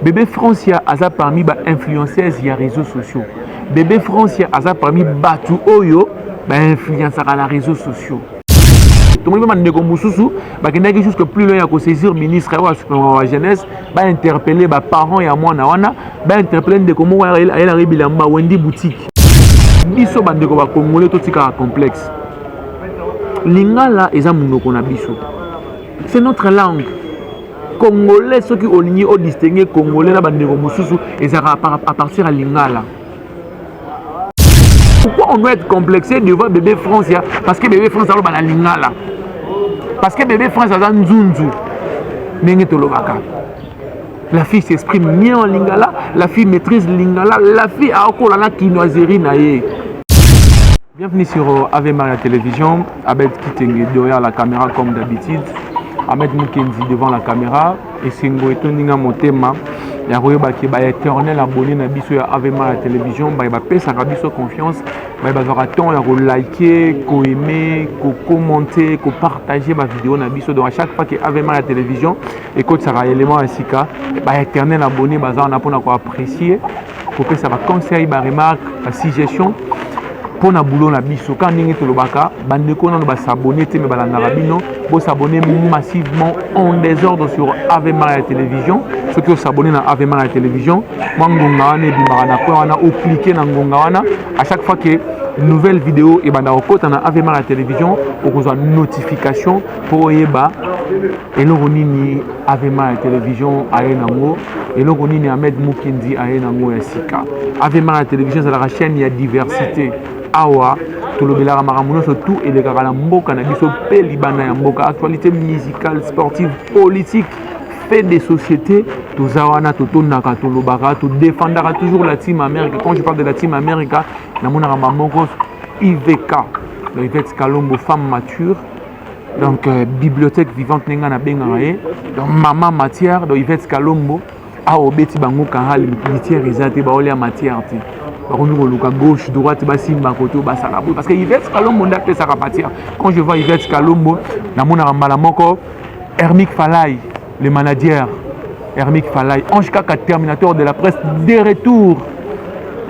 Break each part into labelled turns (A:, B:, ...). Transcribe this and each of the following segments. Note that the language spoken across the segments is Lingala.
A: Bébé Francia aza parmi ba influenceuses ya réseaux sociaux. Bébé Francia aza parmi batu oyo ba influençaka na réseaux sociaux. Tomoni mpe bandeko mosusu bakendaki jusque plus loin ya kosaisir ministre oyo asupemaka wa jeunesse, bainterpele baparent ya mwana wana, bainterpele ndeko moko ayelaka bilamba Wendy Boutique. Biso bandeko bakongole totikaka complexe. Lingala eza monoko na biso, c'est notre langue. Congolais, soki olingi odistingue Congolais na bandeko mosusu, ezalaka à partir ya lingala. Pourquoi on doit être complexé devant Bébé Francia? Parce que Bébé France aloba na lingala, parce que Bébé France aza nzunzu ndenge tolobaka. La fille s'exprime bien en lingala, la fille maîtrise lingala, la fille aokola na kinoiserie na ye. Bienvenue sur Ave Maria Télévision. Abed Kitenge derrière la caméra comme d'habitude, Ahmed Mukendi devant la caméra. Esengo etondi nga motema ya koyebaki ba éternel abonné na biso ya Ave Maria Télévision, baye bapesaka biso confiance, baye bazwaka temps ya kolike, koaime, kokommente, kopartage bavideo na biso. Donc à chaque fois que Ave Maria Télévision ekotisaka élément ya sika, ba éternel abonné baza wana mpona koapprécier, kopesa baconseil, baremarque, basuggestion mpona boulot na biso. Kaka ndenge tolobaka, bandeko nano basabone te me balandaka bino, bosabone massivement en désordre sur Ave Maria Télévision. Soki osabone na Ave Maria Télévision, mwa ngonga wana ebimaka na coin wana, oclique na ngonga wana. À chaque fois que nouvelle vidéo ebanda kokɔta na Ave Maria Télévision, okozwa notification mpo oyeba eloko nini Ave Maria Télévision aye nango, eloko nini Ahmed Mukendi aye nango ya sika. Ave Maria Télévision ezalaka chaîne ya diversité. Awa tolobelaka makambo nyonso tout elekaka na mboka na biso mpe libanda ya mboka: actualité musicale, sportive, politique, fait des sociétés. Toza wana, totondaka, tolobaka, todefendaka toujours la team America. Quand je parle de la team America, namonaka mamoko IVK, donc Yvette Kalombo, femme mature, donc bibliothèque vivante ndenge nabengaka ye, donc mama matière. Donc Yvette Kalombo awa obeti bango kara litière eza te, baolia matière te, bakomi koluka gauche, droite, basimba kote, basala boye, parce que Yvette Kalombo nde apesaka matière. Quand je vois Yvette Kalombo, namonaka mbala moko Hermic Falai, le manager Hermic Falai, Ange Kaka, terminateur de la presse, de retour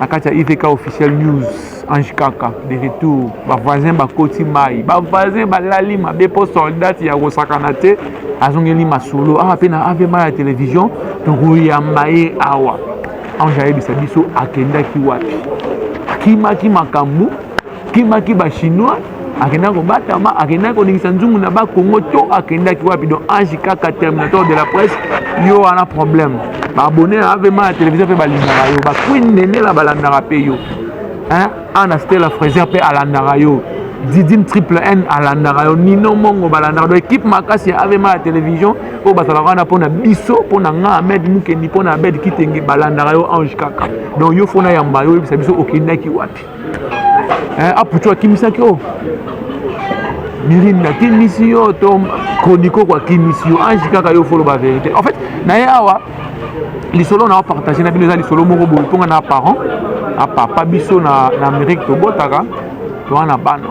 A: na kati ya IVK Officiel News. Ange Kaka de retour. Bavoisin bakoti mai, bavoisin balali mabe mpo soldat ya kosakana te azongeli masolo awa mpe na Ave Maria Télévision. Tokoyamba ye awa. Ange ayebisa biso akendaki wapi, akimaki makambo, kimaki bachinois, akendaki kobatama, akendaki koningisa nzungu na bakongo to akendaki wapi. Donc Ange Kaka, terminateur de la presse, yo wana problème. Baabonné na Ave Maria Télévision mpe balingaka yo, baqueen Nenela balandaka mpe yo, Ana Stella Fraser mpe alandaka yo, Didim Triple N alandaka yo, Nino Mongo balandaka. Donc équipe makasi ya Ave Maria Télévision oyo bazalaka wana mpona biso, mpona nga Ahmed Mukendi, mpona Abed Kitenge, balandaka yo, Ange Kaka. Donc yo fona yamba yo, oyebisa biso okendaki wapi. Aputu akimisaki yo, Mirindi akimisi yo to Kronikoko akimisi yo? Ange Kaka, yo folo bavérité. En fait, na ye awa lisolo na opartage na bino eza lisolo moko boye mponga na parent na papa. Biso na Amérique tobotaka, toza na bana,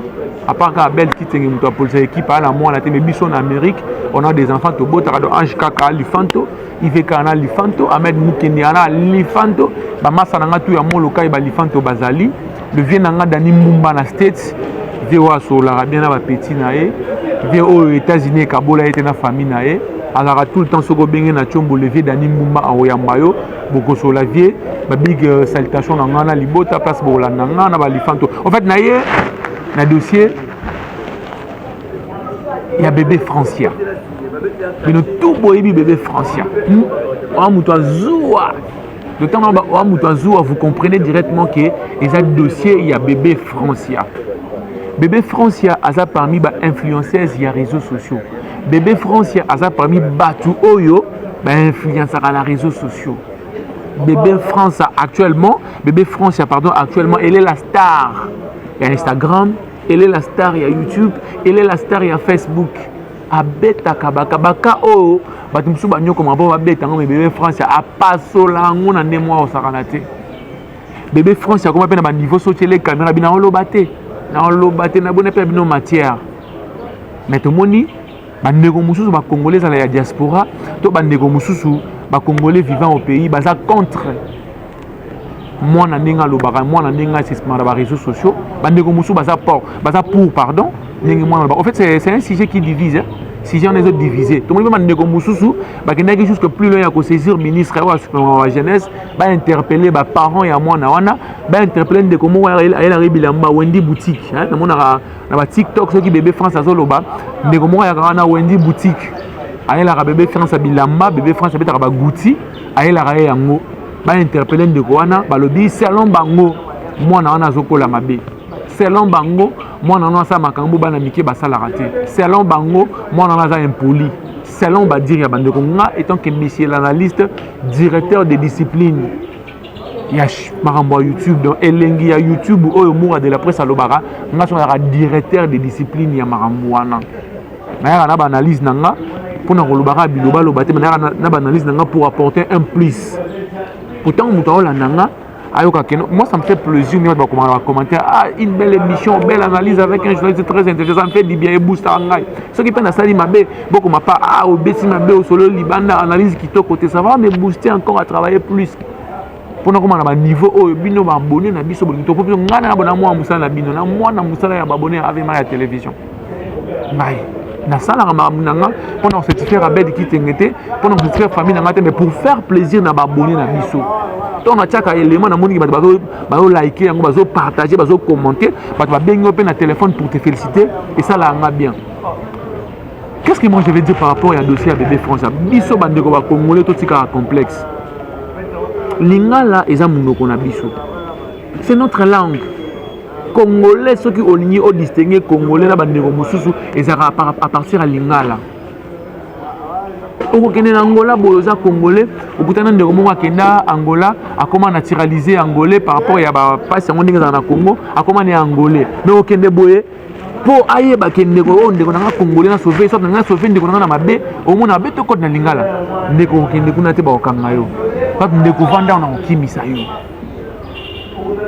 A: à part kaka Belle Kitenge, moto apolisa équipe, aya na mwana te. Mais biso na Amérique, on a des enfants, tobotaka. Donc Ange Kaka Lifanto, Ivk na Lifanto, Ahmed Mukendi ana Lifanto, bamasa na nga tu ya Molokai balifanto bazali. Le vieux na nga Dani Mbumba na States, vieux oyo asololaka bien na bapeti na ye, vieux oyo États-Unis ekabola ye te na famille na ye, azalaka tout le temps. Soki obenge na Tiombo, le vieux Dani Mbumba akoyamba yo, bokosola. Vieux, babig salutation na nga na libota place bokolanda nga na balifanto. En fait, na ye na dossier ya Bébé Francia. Bino tout boyebi Bébé Francia oa moto azuwa. Le temps oa moto azuwa, vous comprenez directement que eza dossier ya Bébé Francia. Bébé Francia aza parmi bainfluenceuse ya réseaux sociaux. Bébé Francia aza parmi bato oyo bainfluençaka na réseaux sociaux. Bébé France actuellement, Bébé Francia, pardon, actuellement elle est la star ya Instagram, elle est la star ya YouTube, elle est la star ya Facebook. Abetaka baka oyo bato mosusu banyokoma mpo babeta yango, me Bébé France apasola yango na nde mwa osakana te. Bébé France akoma mpe na baniveau so otiele caméra bino, naoloba te, naoloba te, nabona mpe ya bino matière. Mais tomoni bandeko mosusu bacongolais, ezala ya diaspora to bandeko mosusu. Bacongolais vivant au pays baza contre mwana ndenge alobaka, mwana ndenge as'exprimaka na baréseaux sociaux. Bandeko mosusu baza pour, baza pour, pardon, ndenge mwana alobaka. En fait, c'est un sujet qui divise, hein. Sujet wana ezodivise. Tomoni mpe bandeko mosusu bakendaki jusque plus loin ya kosaisir ministre oyo asupemaka wa jeunesse, bainterpeller baparent ya mwana wana, bainterpeller ndeko moko ayelaka bilamba, Wendi Boutique. Namonaka na baTikTok, soki Bébé France azoloba, ndeko moko ayaka wana, Wendi Boutique, ayelaka Bébé France ya bilamba. Bébé France abetaka baguti, ayelaka ye yango. Bainterpeller ndeko wana, balobi selon bango mwana wana azokola mabe, selon bango mwana wana asala makambo bana mike basalaka te, selon bango mwana wana aza impoli, selon badires ya bandeko. Nga, étant que monsieur l'analyste, directeur de discipline ya makambo ya YouTube, donc elengi ya YouTube oyo Moura de la Presse alobaka, nga so nazalaka directeur de discipline ya makambo wana. Nayaka na baanalyse na nga mpona kolobaka bilobaloba te, mais nayaka na baanalyse na nga pour apporter un plus. Pourtant moto aolanda nga ayoka ke moi, ça me fait plaisir. Ndenge bato bakomaka na bacommentaire: "Ah, une belle émission, belle analyse avec un journaliste très intelligent", ça me fait du bien, eboostaka ngai. Soki mpe nasali mabe, bokoma pa: "Ah, obeti mabe, osololi libanda, analyse kitoko te." Ça va me booster encore à travailler plus mpona koma na baniveau oyo bino baabonnés na biso bolingi. Topo biso, ngai na bona mwana mosala na bino, na mwana mosala ya baabonnés ya Avema ya télévision. Ngai nasalaka makambo na nga mpona kosatisfaire Abed Kitenge te, mpona kosatisfaire famille na nga te, mais pour faire plaisir na baabonnés na biso. Ntango natiaka élément, namoniki bato bazolike yango, bazopartage, bazocommenter, bato babengi yo mpe na téléphone pour te féliciter, esalaka nga bien. Qu'est-ce que moi je vais dire par rapport ya dossier ya Bébé France? Biso bandeko bacongolais, totikaka complexe. Lingala eza monoko na biso, c'est notre langue. Congolais, soki olingi odistingue Congolais na bandeko mosusu, ezalaka à partir ya lingala. Okokende na Angola boye, oza Congolais, okutana ndeko moko akenda Angola, akoma naturalisé angolais par rapport ya bapasi yango ndenge ezala na Congo, akoma ne angolais. Mais okende boye, mpo ayeba ke ndeko oyo, ndeko na nga congolais, na sauve, soit na nga sauve ndeko na nga na mabe, omona mabe to kote na lingala: "Ndeko, okende kuna te, bakokanga yo. Kaka ndeko, vanda na kokimisa yo."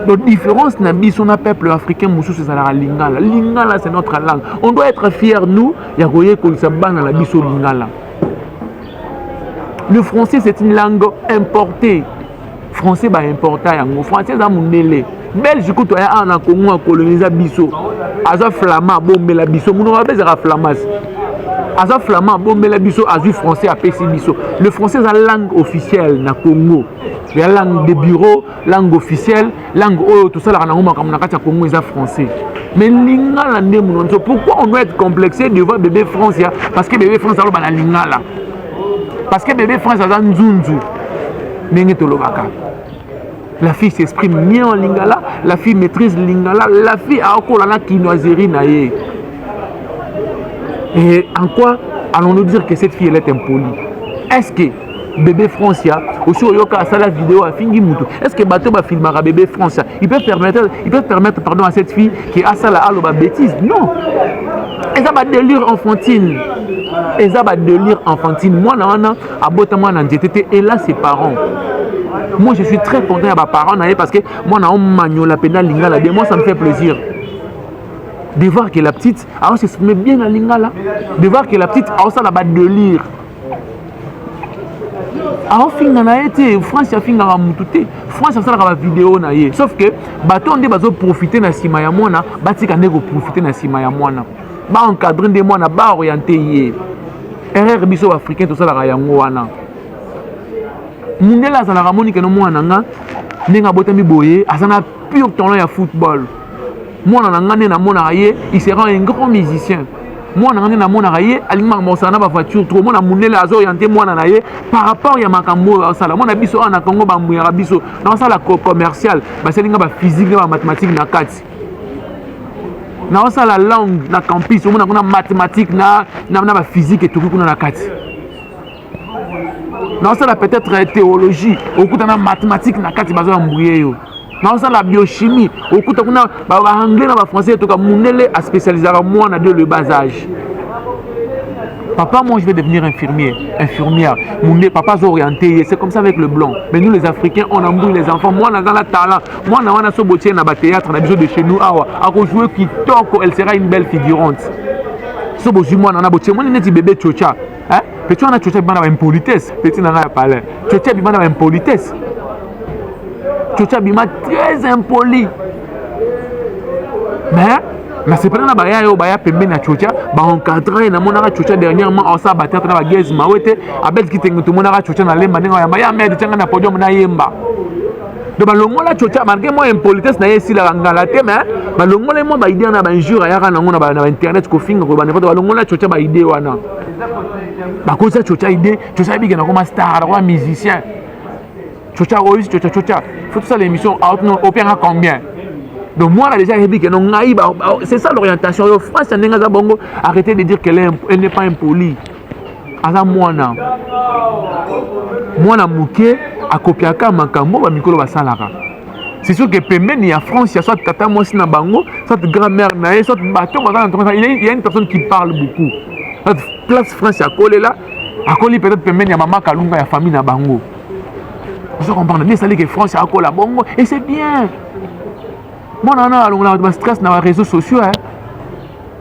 A: Donc différence na biso na peuple africain mosusu ezalaka lingala. Lingala, c'est notre langue. On doit être fier, nous, ya koyekolisa bana na biso lingala. Le français, c'est une langue importée. Français baimporta yango. Français eza mondele belge. Kutu aya awa na Congo, akoloniza biso, aza flamand, abombela biso monoko abe ezalaka flamand. Aza flamand, abombela biso, azwi français, apesi biso. Le français eza langue officielle na Congo, ya langue de bureau, langue officielle, langue oyo tosalaka nango makambo na kati ya Congo eza français. Mais lingala nde monoko biso. Pourquoi on doit être complexé devant Bébé France ya parce que Bébé France aloba na lingala, parce que Bébé France aza nzunzu, ndenge tolobaka? La fille s'exprime bien en lingala, la fille maîtrise lingala, la fille aokola na kinoiserie na ye. Et en quoi allons-nous dire que cette fille, elle est impolie? Est-ce que Bébé Francia aussi oyoka asala vidéo afingi mutu? Est-ce que bato bafilmaka Bébé Francia, ils peuvent permettre, pardon, à cette fille qui asala, aloba bêtise? Non, eza badélire enfantine, eza badélire enfantine. Mwana wana abotama na nzete te. Et là, ses parents, moi je suis très content ya baparent na ye, parce que mwana omanyola mpenza lingala bien. Moi, ça me fait plaisir de voir que la petite aos'exprimer bien na lingala, de voir que la petite aosala badélire, aofinga na ye te. France afingaka mutu te. France asalaka bavideo na ye, sauf que bato nde bazoprofite na nsima ya mwana. Batika nde koprofite na nsima ya mwana, baencadre nde mwana, baoriente ye. Erreur biso baafricain tosalaka yango wana. Mundele azalaka moni keno mwana na nga, ndenge abotami boye, aza na pur talent ya football. Mwana na nga, nde namonaka ye, il sera un grand musicien. Mwana nga, nde namonaka ye, alingi makambo kosala na bavoiture trop. Mwana mundele azooriente mwana na ye par rapport ya makambo oyo asala. Mwana biso awa na Congo, bambuyaka biso na basala commercial, basali nga baphysique na bamathématique na kati. Naosala langue na campus, omona kuna mathématique na baphysique etoki kuna na kati. Naosala peut-être théologie, okuta na mathématique na kati, bazoyambuye yo. Naosala biochimie, okuta kuna baanglais na bafrançais etoka. Mundele aspécialisaka mwana de le bas âge. "Papa, moi je vais devenir infirmier, infirmière." Munde, papa orienté, c'est comme ça avec le blanc. Mais nous les Africains, on embrouille les enfants. Moi, dans la talent, moi, na wana so botie na ba théâtre na biso de chez nous awa, ako jouer kitoko, elle sera une belle figurante. So bozwi mwana na botie, mwana neti Bébé Chocha, hein? Petit wana Tshotsho abima na ba impolitesse, petit na ngai ya palais. Tshotsho abima na ba impolitesse. Tshotsho abima très impoli. Mais nasepela na baya oyo baya pembeni ya Tshotsha, ba encadre ye. Namonaka Tshotsha dernièrement osala ba théâtre na ba Gaz Mawete, Abel Kitenge, tomonaka Tshotsha na lemba ndenge ayamba ya merde tianga na podium nayemba. Donc balongola Tshotsha malgré mwa impolitesse na ye esilaka ngala te, mais balongola ye mwa ba idée na ba injure ayaka nango na ba internet kofinga koloba n'importe. Balongola Tshotsha ba idée wana, bakozisa Tshotsha idée. Tshotsha ayebike nakoma star, nakoma musicien. Tshotsha oyo, Tshotsha, Tshotsha, faut tosala émission opianga combien. Donc mwana déjà ayebi ke no ngai, c'est ça l'orientation oyo France ndenge aza bongo. Arrêtez de dire qu'elle elle n'est pas impolie. Aza mwana, mwana moke akopiaka makambo bamikolo basalaka. C'est sûr que pembeni ya France ya soit tata mwasi na bango, soit grand-mère na ye, soit bato baza na, il y a une personne qui parle beaucoup. Place France akolela, akoli peut-être pembeni ya mama Kalunga, ya famille na bango. Ozo comprendre nde esali ke France akola bongo et c'est bien. Mwana wana alongola bato bastress na baréseaux sociaux.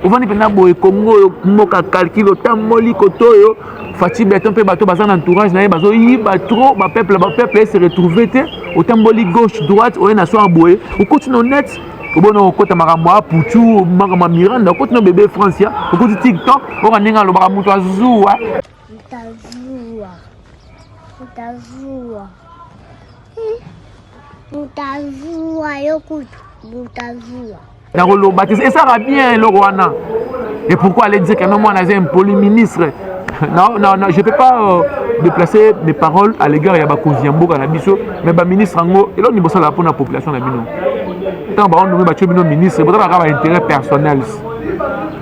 A: Ovandi mpenza boye, Kongo oyo mboka calcul, otamboli koto oyo Fatshi Béton mpe bato baza na entourage na ye bazoyiba trop bapeuple, bapeuple ese retrouve te. Otamboli gauche, droite, oye na soir boye, okoti no net, obona okota makambo ya Puchu, makambo ya Miranda, okoti no bébé Francia, okoti TikTok, oka ndenge alobaka moto azuwa.
B: Mtazuwa. Mtazuwa. Mtazuwa yo kutu. Mtazuwa.
A: Nakoloba te, esalaka bien eloko wana. Et pourquoi aller dire que non, mwana aza impoli, ministre? Non, non, non, je peux pas déplacer mes paroles à l'égard ya bakonzi ya mboka na biso, mais baministre yango, eloko nini bosalaka mpona population na bino? Ntango baonommer, batie bino ministre, botalaka baintérêt personnel.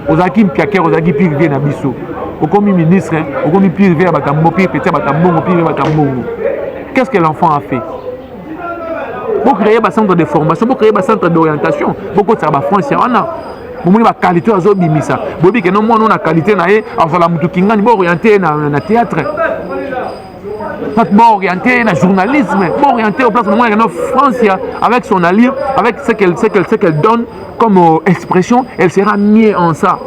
A: Ozalaki mpiakere, ozalaki pire vie na biso, okomi ministre, okomi pire vie ya bato ya mbongo, pire petit ya bato ya mbongo, pire ya bato ya mbongo. Qu'est-ce que l'enfant a fait? Bocréer bacentre de formation, bocréer bacentre d'orientation, bokotisaka bafrance wana. Bomoni baqualité oyo azobimisa, boyebi ke no mwana oyo na qualité na ye azala motu kingani. Booriente ye na théâtre, booriente ye na journalisme, booriente au place. Momona ke no Francia, avec son allure, avec ce qu'elle donne comme expression, elle sera mieux en ça.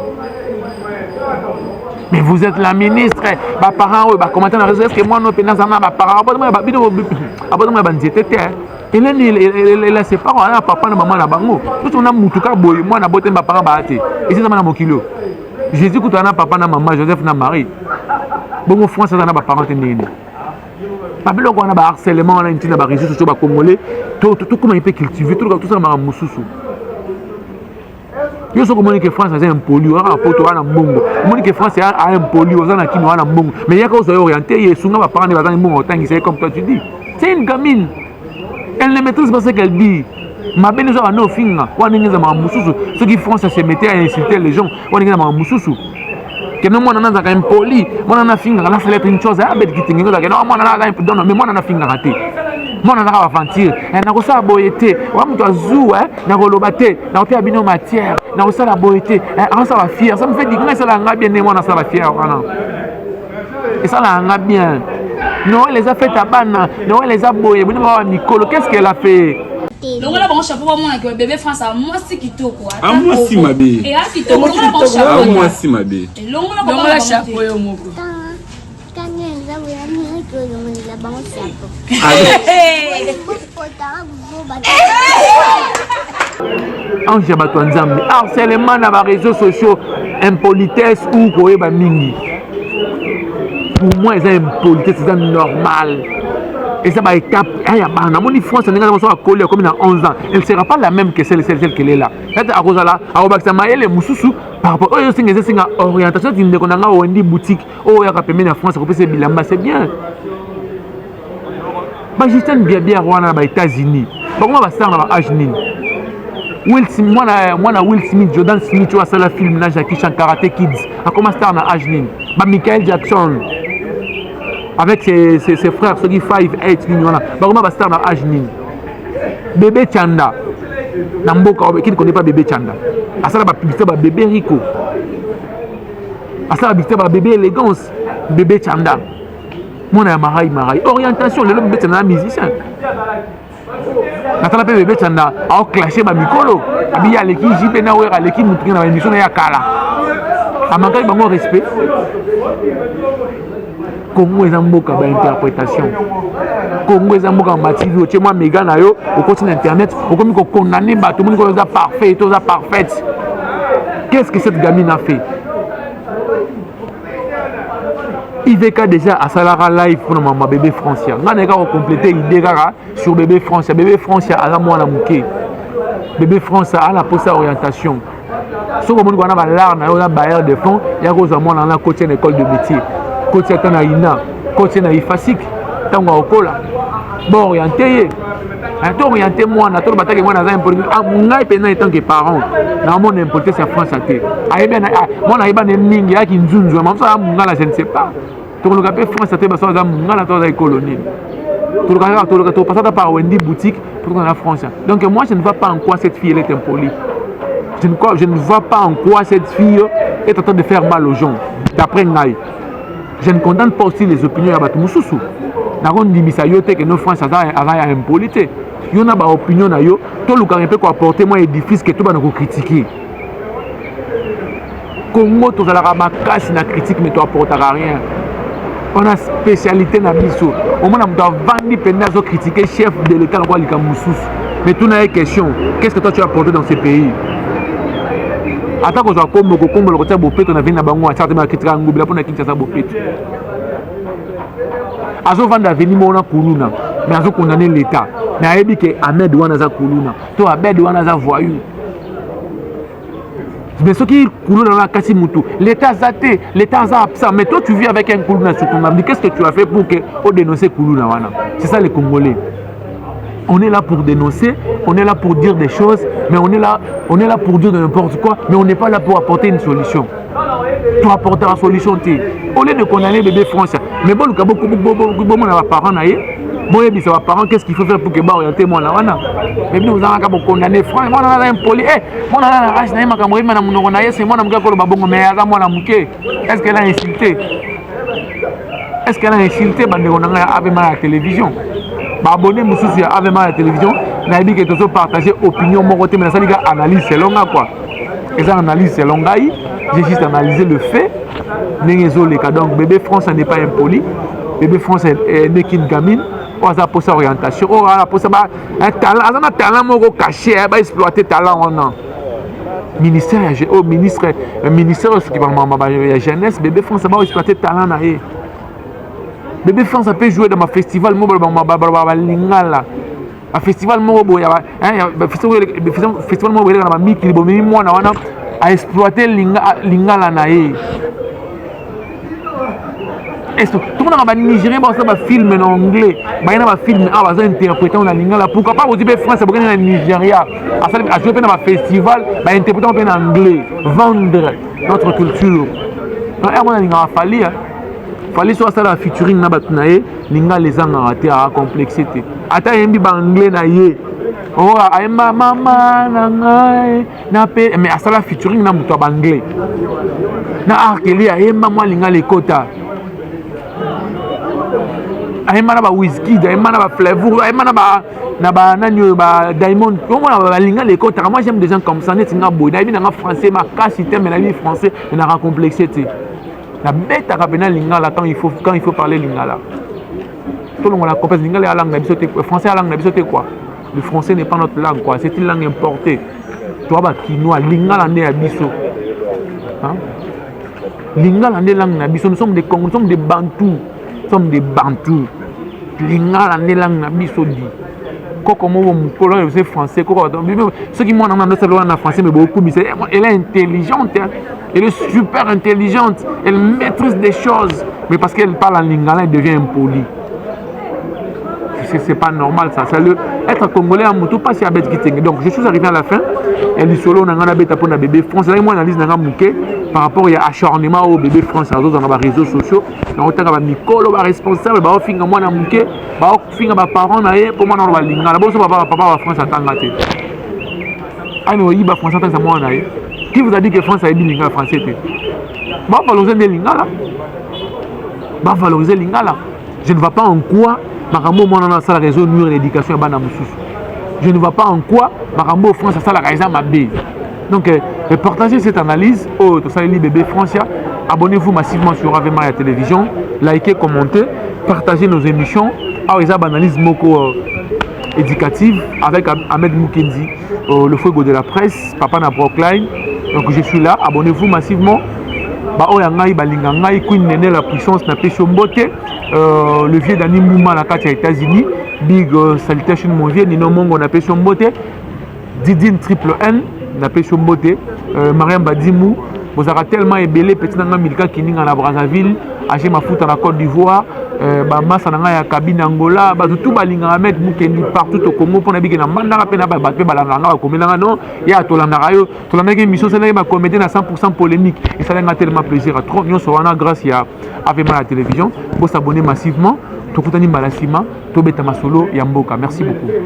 A: Mais vous êtes la ministre, baparent oyo bacommenter na réseau, est ce que mwana oyo mpenza aza na baparent? Bino abotama ya banzete te. Eleni ela ses parents, ana papa na mama na bango. Soki na mutu kaka boye, mwana abotami, baparent baya te, esizama na mokili oyo. Jésus kutu ana papa na mama, Joseph na Marie. Bongo France aza na baparent te? Ndenge nini babiloko wana, baharcèlement wana ntina baréseaux sociaux? Bacongolais tokóma mpe cultive, tosala makambo mosusu. Yo soki omoni ke France aza impoli, oza na poto wana mbongo, omoni ke France a impoli, oza na kini wana mbongo, mais yaka ozwa ye, orienté ye, esunga baparent nde baza na mbongo, otangisa ye. Comme toi tu dis, c'est une gamine, elle ne maîtrise pas ce qu'elle dit. Mabe nde ezwaka nde ofinga wana, ndenge eza makambo mosusu. Soki France se mettait à insulter les gens wana, ndenge eza makambo mosusu. Kende mwana nazalaka impoli, mwana nafingaka, nasala être une chose abeti kitenge, ozalaka no mwana naza, non, mais mwana nafingaka te, mwana azaka baventure. Nakosala boye te, wa moto azuwa, nakoloba te, nakopia bino matière, nakosala boye te. Akosala bafier, ça me fait dire, esalaka nga bien ndenge mwana asala bafier wana, esalaka nga bien. Noël eza fête ya bana, Noël eza boye, bino baba mikolo, qu'est-ce qu'elle a fait?
C: Longola bango chapeau, bamonaka bébé France mwasi kitoko.
D: Amwasi mabe.
C: Eya kitoko, longola bango chapeau.
D: Amwasi mabe.
C: Longola.
E: Longola chapeau yo moko.
B: Kani nzambe ya mingi olongolela bango chapeau. Botaka buzoba.
A: Ange ya bato ya Nzambe, harcèlement na baréseaux sociaux, impolitesse ou koyeba mingi, pour moi eza impolitesse, eza normal, eza baétape ya bana. Namoni France ndenge aza, akoli, akomi na 11 ans, elle sera pas la même que celle qu'elle est là. Peut-être akozala, akobakisa mayele mosusu par rapport oyo esenga, eza esenga orientation. Ti ndeko na nga Owendi Boutique oyo oyaka pembeni ya France akopesa bilamba, c'est bien. Bajustin Bieber wana na baÉtats-Unis bakoma bastar na baage nini? Will mwana, mwana Will Smith, Jordan Smith oyo asala film na Jackie Chan, Karate Kids, akoma star na age nini? Bamichael Jackson avec ses frères, soki 5 8 nini wana, bakoma bastar na age nini? Bébé Chanda na mboka, qui ne connaît pas Bébé Chanda? Asala bapublicité ba Bébé Rico, asala publicité ba Bébé Élégance. Bébé Chanda, mwana ya Marai Marai, orientation. Lelo Bébé Chanda na musicien, natala mpe Bébé Chanda aoclashe bamikolo, abi aleki JP na Wera, aleki mutu na baémission na ye ya kala, amankaki bango respect. Congo eza mboka ba interprétation. Congo eza mboka ba TV otie mwa mega na yo okoti na internet okomi ko condamner bato omoni koyo oza parfait to oza parfaite. Qu'est-ce que cette gamine a fait? IVK déjà asalaka live mpona mama bébé Francia. Ngai nayeka kocompléter idée kaka sur bébé Francia. Bébé Francia aza mwana moke. Bébé Francia aza na posa orientation. Soki omoni kwana balare na yo na bailleur de fonds ya kozwa mwana wana kotia na école de métier, kotia ata na INA, kotia na IFASIC, ntango akokola baoriente ye, to oriente mwana, toloba take mwana aza impoli. Ngai mpenza en tant que parent naomona impolitesse ya France te. Ayebi mwana ayeba ne mingi ayaki nzunzu ya mamosu aza mongala, je ne sais pas. Tokoluka mpe France te, baso aza mongala to aza ekolo nini. Toluka kaka, toluka topasaka par Wendy boutique pour la France. Donc moi je ne vois pas en quoi cette fille elle est impolie. Je ne vois pas en quoi cette fille est en train de faire mal aux gens. D'après ngai, je ne condamne pas aussi les opinions ya bato mosusu. Nakondimisa yo te que no France aza ya impoli te. Yo na ba opinion na yo, tolukaka mpe koapporter mwa édifice ke to bana kocritiquer. Congo tozalaka makasi na critique mais toapportaka rien. On a spécialité na biso. Omona moto avandi mpenza azocritiquer chef de l'état lokola likambo mosusu. Mais tuna ye question, qu'est-ce que toi tu as apporté dans ce pays? Ata kozwa kombo kokombola kotia bopeto na vini na bango, atiaka te bakritikaka ngobila mpona Kinshasa bopeto. Azovanda aveni moko na kuluna, mais azokondane l'état. Mais ayebi ke Ahmed wana aza kuluna to Abed wana aza voyou. Mais soki kuluna na kasi mutu, l'état aza te, l'état aza absent. Mais toi tu vis avec un kuluna sur ton avenue, qu'est-ce que tu as fait pour que o dénoncer kuluna wana? C'est ça les Congolais. On est là pour dénoncer, on est là pour dire des choses, mais on est là pour dire de n'importe quoi, mais on n'est pas là pour apporter une solution. Tu apportes la solution te. Au lieu de condamner bébé France, mais bon, le beaucoup, beaucoup, beaucoup, beaucoup, beaucoup, parents na ye. Bon, yebisa ba parents qu'est-ce qu'il faut faire pour que ba orienter mwana wana. Mais bino ozanga ka condamner France, mwana wana impoli. Eh, mwana wana na âge na ye makambo yeba na monoko na ye, c'est mwana moke akoloba bongo, mais aza mwana moke. Est-ce qu'elle a insulté? Est-ce qu'elle a insulté bandeko na ngai ya AVMA ya télévision? Ba abonné mosusu ya AVMA ya télévision, nayebi ke tozo partager opinion moko te, mais nasali ka analyse selon nga quoi. Eza analyse selon ngai, j'ai juste analysé le fait ndenge ezoleka. Donc bébé France n'est pas impoli. Bébé France n'est qu'une gamine. Oyo aza posa orientation, oyo aza posa ba un talent, aza na talent moko caché, ba exploiter talent wana. Ministère ya oh, ministre, ministère oyo soki ba ba ya jeunesse, bébé France ba exploiter talent na ye. Bébé France a peut jouer dans ma festival moko ba ba ba ba lingala. Ba festival moko boye ya ba, hein, ya ba festival, festival moko boye na ba mikili, bomemi mwana wana a exploiter lingala na ye. Est-ce que tout le monde a Nigérien ba ba film en anglais, ba yana ba film ah ba interpréter na lingala, pourquoi pas aussi français ba na Nigeria, a jouer na ba festival, ba interpréter en anglais, vendre notre culture. Non, er mona lingala Fally, hein. Fally so asala featuring na batu na ye, lingala ezangaka te, a complexé te. Ata yembi ba anglais na ye. Oh, ayemba mama na ngai na pe, mais asala featuring na mutu ya ba anglais. Na Arkeli ayemba mwa lingala ekota. Ayemba na ba Wizkid, ayemba na ba Flavour, ayemba na ba na ba nani oyo ba Diamond. Omona ba lingala ekota. Moi j'aime des gens comme ça, neti nga boye. Nayebi na nga français makasi te, mais nayebi français, mais na complexé te. Na betaka pena lingala quand il faut parler lingala. Tout le monde a compris lingala ya langue na biso te, français ya langue na biso te quoi. Le français n'est pas notre langue quoi, c'est une langue importée. Toi ba kinois, lingala nde ya biso. Hein? Lingala nde langue na biso, nous sommes des Congolais, nous sommes des Bantous. Nous sommes des Bantous. Lingala nde langue na biso dit. Koko moko mukolo c'est français, koko ceux qui moi na ndosa na français mais beaucoup mais elle est intelligente, hein. Elle est super intelligente, elle maîtrise des choses, mais parce qu'elle parle en lingala, elle devient impolie. C'est pas normal ça. C'est le être congolais en moto pas si abet kitenge. Donc je suis arrivé à la fin. Et le solo on a bête pour bébé France. Là moi analyse nanga muke par rapport à acharnement au bébé France dans les réseaux sociaux. Donc on ba mikolo ba responsable ba finga moi na muke, ba finga ba parents na ye pour moi na ba lingala. Bon so papa papa ba France atanga te. Ah mais oui ba France atanga moi na ye. Qui vous a dit que France a dit lingala français te? Ba valoriser lingala. Ba valoriser lingala. Je ne vois pas en quoi makambo mwana na asala réseau nuire l'éducation ya bana mosusu. Je ne vois pas en quoi makambo France asalaka eza mabe. Donc Et partagez cette analyse oyo tosaleli bébé Francia. Abonnez-vous massivement sur Ave Maria Télévision, likez, commentez, partagez nos émissions. Awa eza baanalyse moko éducative avec Ahmed Mukendi, le fuego de la presse, papa na Brookline. Donc je suis là, abonnez-vous massivement. Baoyo ya ngai balinga ngai, Queen Nene la puissance, napesi yo mbote. Le vieux Dani Mouma na kati ya États-Unis, big salutation mon vieux Nino Mongo, napesi yo mbote. Didine Triple N, napesi yo mbote. Mariam Badimu, bozalaka tellement ebele. Petit na ngai Milika Kininga na Brazzaville, age Mafuta na Côte d'Ivoire, bamasa na ngai ya cabine Angola, bato tu balingaka Ahmed Mukendi partout au Congo, mpona bike na mbandaka mpe na bato mpe balandaka nga, bakomelanga non ya tolandaka yo, tolandaki émission, osalaki bacomédien na 100 polémique, esalaki nga tellement plaisir à trop. Nyonso wana grâce ya Avema ya télévision. Bosabonner massivement. Tokutani mbala nsima, tobeta masolo ya mboka. Merci beaucoup.